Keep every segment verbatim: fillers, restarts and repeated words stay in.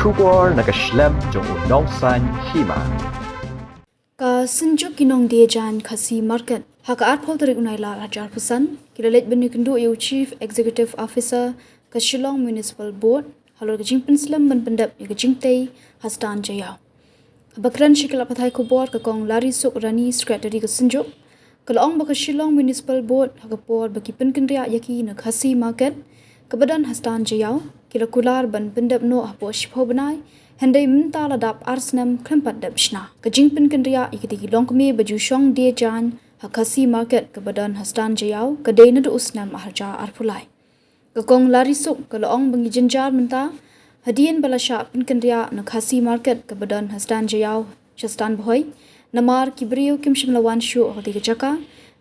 Khubor na ka shlem jong u nongsaiñ hima. Ka Synjuk ki Nongdie Jaiñ Khasi Market ha ka arphew tarik u Nailar hajar phew san ki la leit ban ïakynduh ïa u Chief Executive Officer ka Shillong Municipal Board halor ka jingpynslem ban pyndep ïa ka jingtei ha Stan Jaiaw. Haba kren sha ki lad pathai khubor, ka Kong Larisuk Rani, Secretary ka Synjuk, ka la ong ba ka Shillong Municipal Board ha ka por ba ki pynkynriah ïa ki na Khasi Market kaba don ha Stan Jaiaw, ki la kular ban pyndep noh hapoh shiphew bnai, hynrei mynta la dap ar snem khlem pat dep shna. Ka jingpynkynriah ïa kitei ki longkmie ba ju shong die jaiñ ha Khasi Market kaba don ha Stan Jaiaw ka dei naduh u snem ar hajar arphew lai. Ka Kong Larisuk ka la ong ba ngi jynjar mynta hadien ba la shah pynkynriah na Khasi Market kaba don ha Stan Jaiaw sha Stan Bhoi, namar ki briew kim shym la wan shuh ha katei ka jaka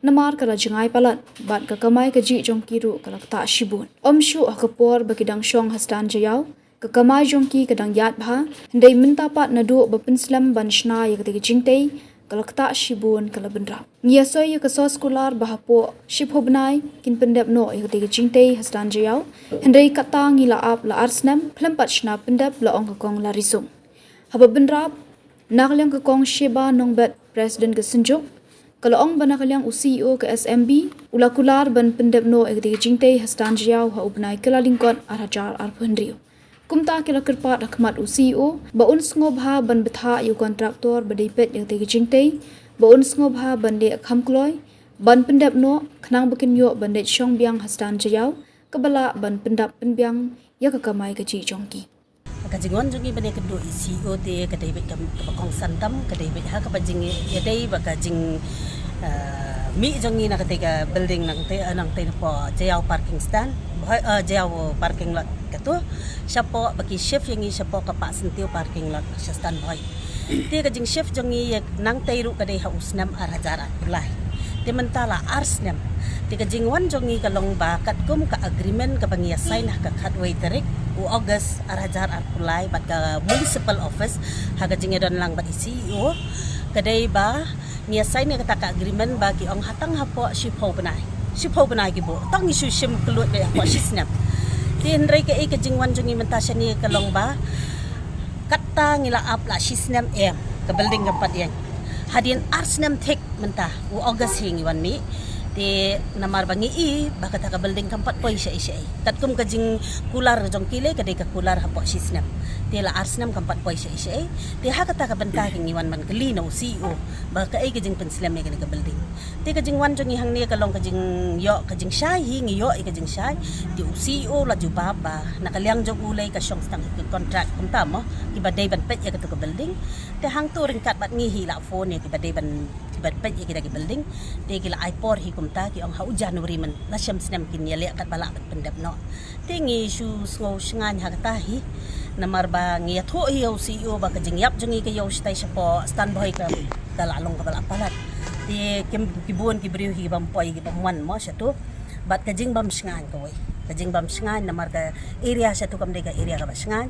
namar ka la jngai palat, bad ka kamai kajih jong ki ruh ka la ktah shibun. Ym shuh ha ka por ba ki dang shong ha Stan Jaiaw, ka kamai jong ki ka dang ïaid bha, hynrei mynta pat naduh ba pynslem ban shna ïa katei ka jingtei ka la ktah shibun, ka la bynrap. Ngi ïasoi ïa ka soskular ba hapoh shiphew bnai kin pyndep noh ïa katei ka jingtei ha Stan Jaiaw, hynrei kata ngi la ap la ar snem khlem pat shna pyndep, la ong ka Kong Larisuk. Haba bynrap, na ka liang ka Kong Sheba Nongbet, President ka Synjuk, ka la ong ba na ka liang u C E O ka S M B u la kular ban pyndep noh ïa katei ka jingtei ha Stan Jaiaw ha u bnai Kyllalyngkot ar hajar arphew hynriew. Kumta ki la kyrpad ha khmat u C E O ba un sngewbha ban bthah ïa u kontraktor ba dei peit ïa katei ka jingtei ba un sngewbha ban leh kham kloi ban pyndep noh, khnang ba kin ïoh ban leit shong biang ha Stan Jaiaw, kaba lah ban pyndap pynbiang ïa ka kamai kajih jong ki. Ka jingwan jong ngi ban ïakynduh ïa u C E O te ka dei beit kaba kongsan tam, ka dei beit ha kaba jingïadei bad ka jing, eh, mih jong ngi na katei ka building, na katei, eh, na katei napoh Jaiaw parking stand, Bhoi, eh, Jaiaw parking lot, kato shapoh ba ki shift ïa ngi shapoh ka Bah Syntiew parking lot sha Stan Bhoi. Te ka jingshift jong ngi ïa nangtei ruh ka dei ha u snem ar hajar arphew lai. Te mynta la ar snem. Te ka jingwan jong ngi ka long ba katkum ka agreement kaba ngi ïa sign ha ka khatwei tarik u August ar hajar arphew lai bad ka municipal office, ha ka jingïadon lang bad i C E O, ka dei ba ngi ïa sign ïa kata ka agreement ba ki ong ha tang hapoh shiphew bnai. Shiphew bnai ki buh. Tang ngi shu shim kylluid beit hapoh shi snem. Te hynrei kaei ka jingwan jong ngi mynta shane ka long ba kata ngi la ap la shi snem em, ka building kam pat ïeng. Hadien ar snem thik mynta, u August hi ngi wan mih. Te namar ba ngi i ba kata ka building kam pat poi shaei shaei, katkum ka jingkular jong ki lei ka dei ka kular hapoh shi snem. Te la ar snem kam pat poi shaei shaei. Te ha kata ka bynta ka ngi wan ban kylli na u C E O ba kaei ka jingpynslem ïa kane ka building. Te ka jingwan jong ngi hangne ka long ka jingïoh ka jingshai hi, ngi ïoh ïa ka jingshai. Te u C E O la jubab ba na ka liang jong u lei ka shong tang ka kontrak kumta mo, kiba dei ban peit ïa kato ka building. Te hangto ryngkat bad ngi hi la phone ïa kiba dei ban, kiba peit ïa kita ki building. Te ki la ai por hi kumta, ki ong ha u January mynta shem snem kin ïaleh katba lah ban pyndep noh. Te ngi shu sngew shngaiñ ha kata hi. Namar ba ngi ïathuh hi ïa u C E O ba ka jingïap jong ngi ka ïew shatai shapoh Stan Bhoi ka, ka la long kaba la palat. Te kim, ki bun ki briew hi bym poi, ki bym wan mo shato. Bad ka jingbym shngaiñ kawei. Ka jingbym shngaiñ namar ka area shato kam dei ka area kaba shngaiñ.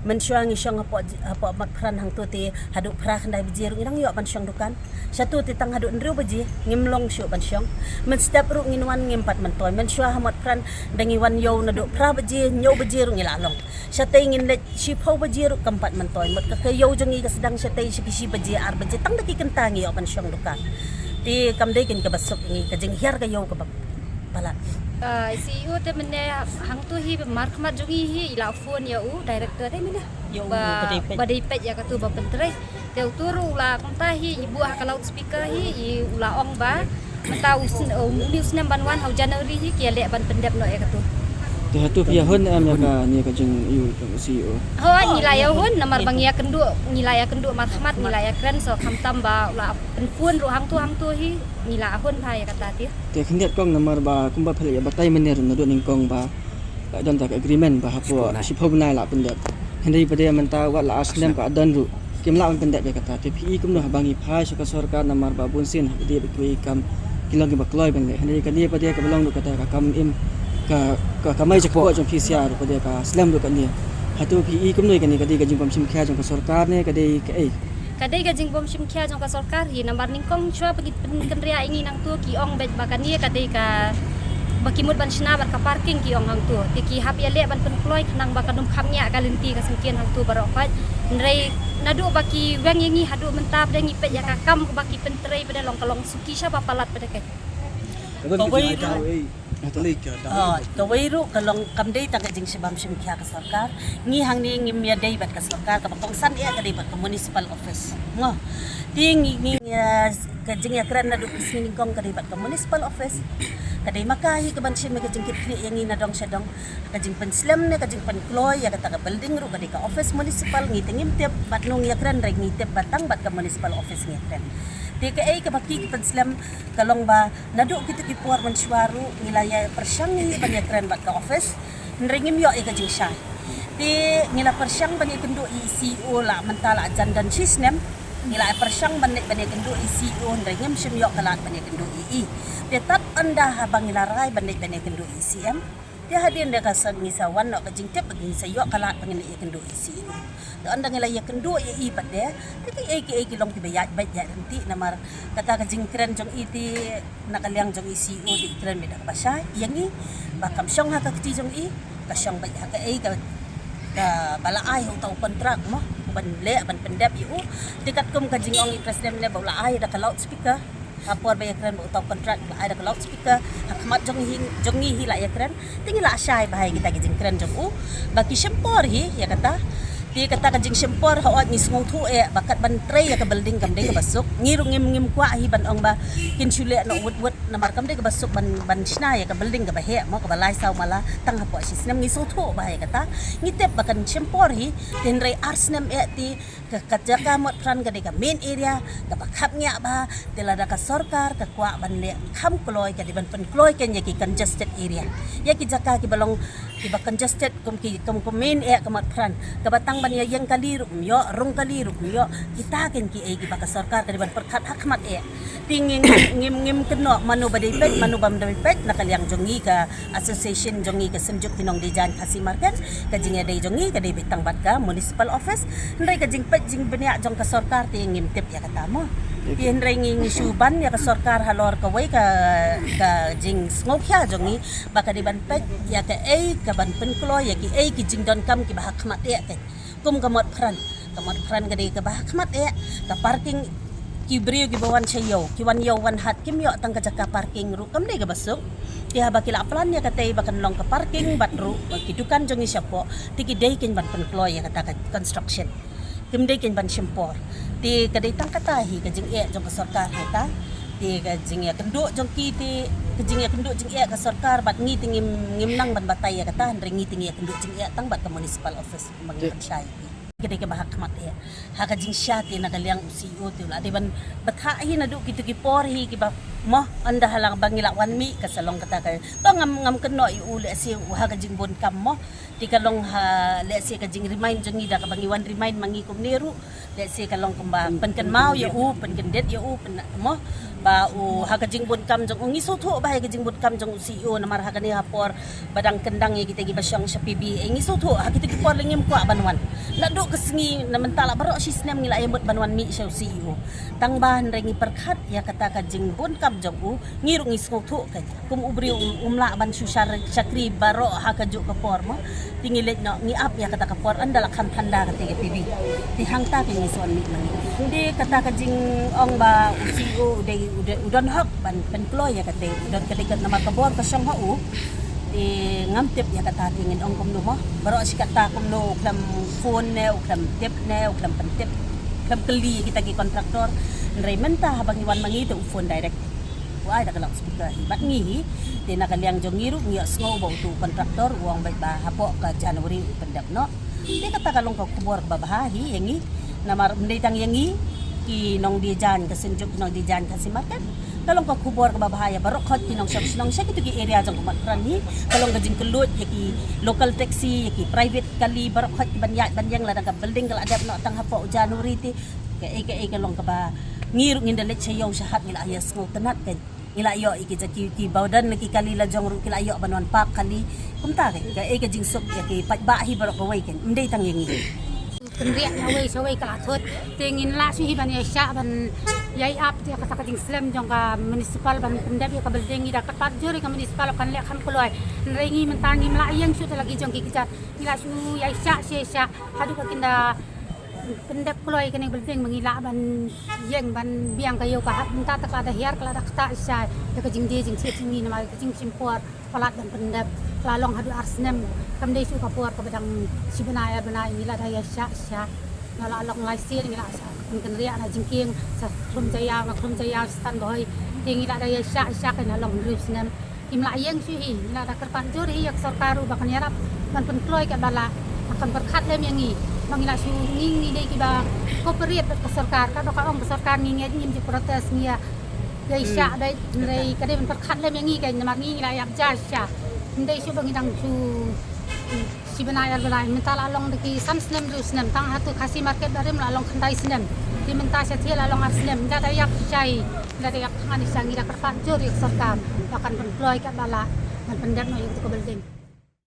Mynshuwa ngi shong hapoh, hapoh Motphran hangto te haduh phra khyndai baje ruh ngi dang ïoh ban shong dukan. Shato te tang haduh hynriew baje ngim long shuh ban shong. Mynstep ruh ngin wan ngim pat myntoi. Mynshuwa ha Motphran da ngi wan ïew naduh phra baje, hynñiew baje ruh ngi la long. Shatei ngin leit shiphew baje ruh kam pat myntoi. Mut ka, ka ïew jong ngi ka sdang shatei sha ki shi baje, ar baje, tang da ki kynta ngi ïoh ban shong dukan. Te kam dei kein kaba suk ïa ngi, ka jinghiar ka ïew kaba palat. Ah, C E O te mynne hangto hi markhmat jong ngi hi i la phone ïa u director te mynne. Ïa u ba, ba dei peit, ba dei peit ïa kato ba pyntrei. Te uto ruh u la kumta hi i buh ha ka loudspeaker hi, i u la ong ba mynta u sn-, u, une u snem ban wan ha u January hi ki ïaleh ban pyndep noh ïa kato. Te hato phi ïahun em ïa kane ka jingïohi jong u C E O? Hooid, ngi la ïahun namar ba ngi ïakynduh, ngi la ïakynduh markhmat, ngi la ïakren, so khamtam ba u la pynphone ruh hangto hangto hi, ngi la hun bha ïa kata te. Te khyndiat kong, namar ba kumba phi la ïa batai mynne ruh naduh nyngkong ba la don ta ka agreement ba hapoh shiphew bnai la pyndep. Hynrei pat de mynta wat la ar snem ka don ruh kim lah ban pyndep ïa kata. Te phi i kumno haba ngi phai sha ka sorkar, namar ba bunsien ha kane ba kiwei kam ki long kiba kloi ban leh. Hynrei kane pat de kaba long ruh kata ka kam im, ka, ka kamai jingkyrkhu jong phi sha ruh pat de ka slem ruh kane. Hato phi i kumno ïa kane, ka dei ka jingbym shim khia jong ka sorkar ne ka dei kaei? Ka dei ka jingbym shim khia jong ka sorkar hi, namar nyngkong shuwa ba ki pynkynriah ïa ngi nangto ki ong beit ba kane ka dei ka, Ba ki mut ban shna bad ka parking ki ong hangtu. Te ki hap ïaleh ban pynkloi khnang ba kan ym khapngiah ka lynti ka syngkien hangtu baroh khoit. Hynrei naduh ba ki weng ïa ngi haduh mynta pat ngi peit ïa ka kam ba ki pyntrei pat long ka long suki shaba palat pat ka. Kawei ruh, ah, kawei ruh ka long kam dei tang ka jingshibam shim khia ka sorkar. Ngi hangne ngim ïadei bad ka sorkar, kaba kongsan eh ka dei bad ka municipal office. Mo. Te ngi, ngi, ah, ka jingïakren naduh ka sngi nyngkong ka dei bad ka municipal office. Ka dei ma ka hi ka ban shim ka jingkitkhlieh ïa ngi na dong sha dong. Ka jingpynslem ne ka jingpynkloi ïa kata ka building ruh ka dei ka office municipal, ngi te ngim tip bad nong ïakren, hynrei ngi tip ba tang bad ka municipal office ngi ïakren. Te kaei kaba ki pynslem ka long ba naduh kito ki por mynshuwa ruh ngi la ïa pyrshang hi ban ïakren bad ka office, hynrei ngim ïoh ïa ka jingshai. Te ngi la pyrshang ban ïakynduh ïa i C E O la mynta la jan don shisnem. Ngi la pyrshang ban leit ban ïakynduh ïa i C E O hynrei ngim shym ïoh ka lad ban ïakynduh ïa i. Te tad ynda haba ngi la rai ban leit ban ïakynduh ïa i C M, te hadien de ka sa ngi sa wan noh ka jingtip ba ngi sa ïoh ka lad ba ngin ïakynduh ïa i C E O. Te ynda ngi la ïakynduh ïa i pat de, te kiei kiei ki long kiba ïaid beit ïaid ryntih namar kata ka jingkren jong i te na ka liang jong i C E O te i kren beit da kaba shai ïa ngi ba kam shong ha ka kti jong i, ka shong beit ha kaei ka, kaba la ai ha uta u kontrak mo, ban leh ban pyndep ïa u. Te katkum ka jingong i president ne ba u la ai da ka loudspeaker. Ha por ba ïakren ba uta u kontrak la ai da ka loudspeaker ha khmat jong hi, jong ngi hi la ïakren. Te ngi la shai bha ïa kita ki jingkren jong u ba ki shim por hi ïa kata. Te kata ka jingshim por hooid ngi sngewthuh eh ba kat ban trei ïa ka building kam dei kaba suk. Ngi ruh ngim, ngim kwah hi ban ong ba kin shu leh noh wut wut namar kam dei kaba suk ban, ban shna ïa ka building kaba heh mo, kaba lai saw mala tang hapoh shisnem. Ngi sngewthuh bha ïa kata. Ngi tip ba kan shim por hi. Te hynrei ar snem eh te ka, ka jaka Motphran ka dei ka main area kaba khapngiah bha. Te lada ka sorkar ka kwah ban leh kham kloi ka dei ban pynkloi kein ïa ki congested area, ïa ki jaka kiba long kiba congested kum ki, kum, kum main eh ka Motphran, kaba tang ban ïa ïeng kali ruh ym ïoh, rung kali ruh ym ïoh. Kita kein kiei kiba ka sorkar ka dei ban pyrkhat ha khmat eh. Te ngi ngim, ngim, ngim kynnoh mano ba dei peit mano bym dei peit na ka liang jong ngi ka association jong ngi ka Synjuk ki Nongdie Jaiñ Khasi Market. Ka jingïadei jong ngi ka dei beit tang bad ka municipal office. Hynrei ka jingpeit jingbniah jong ka sorkar te ngim tip ïa kata mo. Te hynrei ngi, ngi shu ban ïa ka sorkar halor kawei ka, ka jingsngewkhia jong ngi ba ka dei ban peit ïa kaei ka ban pynkloi ïa kiei ki jingdonkam kiba ha khmat eh kein. Kum ka Motphran, ka Motphran ka dei kaba ha khmat eh, ka parking ki briew kiba wan sha ïew, ki wan ïew wan hat kim ïoh tang ka jaka parking ruh kam dei kaba suk. Te haba ki la plan ïa katei ba kan long ka parking bad ruh ki dukan jong ngi shapoh, te ki dei kein ban pynkloi ïa kata ka construction. Kim dei kein ban shim por. Te ka dei tang kata hi ka jingeh jong ka sorkar hangta. Te ka jingïakynduh jong ki te ka jingïakynduh jingeh ka sorkar bad ngi te ngim, ngim nang ban batai ïa kata, hynrei ngi te ngi ïakynduh jingeh tang bad ka municipal office ba ngi pynshai. Ka dei kaba ha khmat eh. Ha ka jingshisha te na ka liang u C E O te u la dei ban batai hi naduh kito ki por hi kiba mo, ynda ha la ba ngi la wan mih ka sa long kata ka. To ngam, ngam kynnoh ïa u lehse u ha ka jingbun kam mo. Te ka long ha lehse ka jingremind jong ngi da kaba ngi wan remind ma ngi kumne ruh. Lehse ka long kumba pynkynmaw ïa u, pynkyndit ïa u, pyn mo. Ba u ha ka jingbun kam jong u ngi sngewthuh bha ïa ka jingbun kam jong u C E O namar ha kane ha por ba dang kyndang ïa kita kiba shong sha P B A ngi sngewthuh ha kita ki por lei ngim kwah ban wan. Naduh ka sngi na mynta la baroh shisnem ngi la ïa mut ban wan mih sha u C E O. Tang ba hynrei ngi pyrkhat ïa kata ka jingbun kam jong u ngi ruh ngi sngewthuh ka kum u briew um, um lah ban shu shar-, shakri baroh ha kajuh ka por mo. Te ngi leit noh ngi ap ïa kata ka por ynda la kham thanda kata ka P B. Te hangta ka ngi sa wan mih ma ngi. Te kata ka jingong ba u C E O u dei, u dei, u don hok ban pynkloi ïa kata, u don kata ka namar ka bor ka shong ha u. Te ngam tip ïa kata te ngin ong kumno mo. Baroh shi katta kumno u khlem phone ne, u khlem tip ne, u khlem pyntip, khlem kylli ïa kita ki contractor. Hynrei mynta haba ngi wan ma ngi te u phone direct. U ai da ka loudspeaker hi bad ngi hi. Te na ka liang jong ngi ruh ngi ïohsngew ba utu u contractor u ong beit ba hapoh ka January u pyndep noh. Te kata ka long ka khubor kaba bha hi ïa ngi. Namar ym dei tang ïa ngi ki nongdie jaiñ ka Synjuk ki nongdie jaiñ Khasi Market. Ka long ka khubor kaba bha ïa baroh khoit ki nongshong shnong sha kitu ki area jong ka Motphran hi. Ka long ka jingkylluid ïa ki local taxi, ïa ki private kali baroh khoit ki ban ïaid ban ïeng lada ka building ka la dep noh tang hapoh u January te. Kaei kaei ka long kaba ngi ruh ngin da leit sha ïew sha hat ngi la ïa sngewtynnat kein. Ngi la ïoh ïa ki jaka ki bawdon ki kali la jong ruh ki la ïoh ban wan park kali. Kumta kein kaei ka jingsuk ïa ki paidbah hi baroh kawei kein. Ym dei tang ïa ngi. Pynriah na wei sha wei ka la thut. Te ngin lah shuh hi ban ïa shah ban Ïai ap ïa kata ka jingslem jong ka municipal ban pyndep ïa ka building, ngi da kyrpad jur ïa ka municipal kan leh kham kloi. Hynrei ngi mynta ngim lah ïeng shuh da la ki jong ki kjat. Ngi la shu ïai shah sha shah haduh ba kin da pyndep kloi ïa kane ka building ba ngi lah ban ïeng ban biang ka ïew ka hap. Mynta te ka la da hiar, ka la da ktah shisha ïa ka jingdie jingthied jong ngi namar ka jingshim por palat ban pyndep. Ka la long haduh ar snem, kam dei shuh ka por kaba dang shi bnai ar bnai, ngi la da ïai shah shah. Nga la long lai sien ngi la shah, kynriah na jingkieng, sa khrum jaya, nga khrum jaya stan boy. Te ngi la da ïai shah shah, ka la long hynriew snem. Ngim lah ïeng shuh hi, ngi la da kyrpad jur hi ïa ka sorkar ruh ba kan ïarap ban pynkloi katba lah. Kan pyrkhat lem ïa ngi ba ngi la shu, ngi, ngi dei kiba cooperate bad ka sorkar. Katba ka ong ka sorkar, ngi ngeit, ngim ju protest, ngi ïa ïai shah beit, hynrei ka dei ban pyrkhat lem ïa ngi kein namar ngi ngi la ïap ja shisha. Ym dei shuh ba ngi dang shu shi bnai ar bnai, mynta la long da ki san snem hynriew snem, tang hato Khasi Market barim la long khyndai snem. Te mynta shatei la long ar snem, ngi la da ïap shisha hi, ngi la da ïap thngan shisha. Ngi da kyrpad jur ïa ka sorkar ba kan pynkloi katba lah ban pyndep noh ïa kata ka building.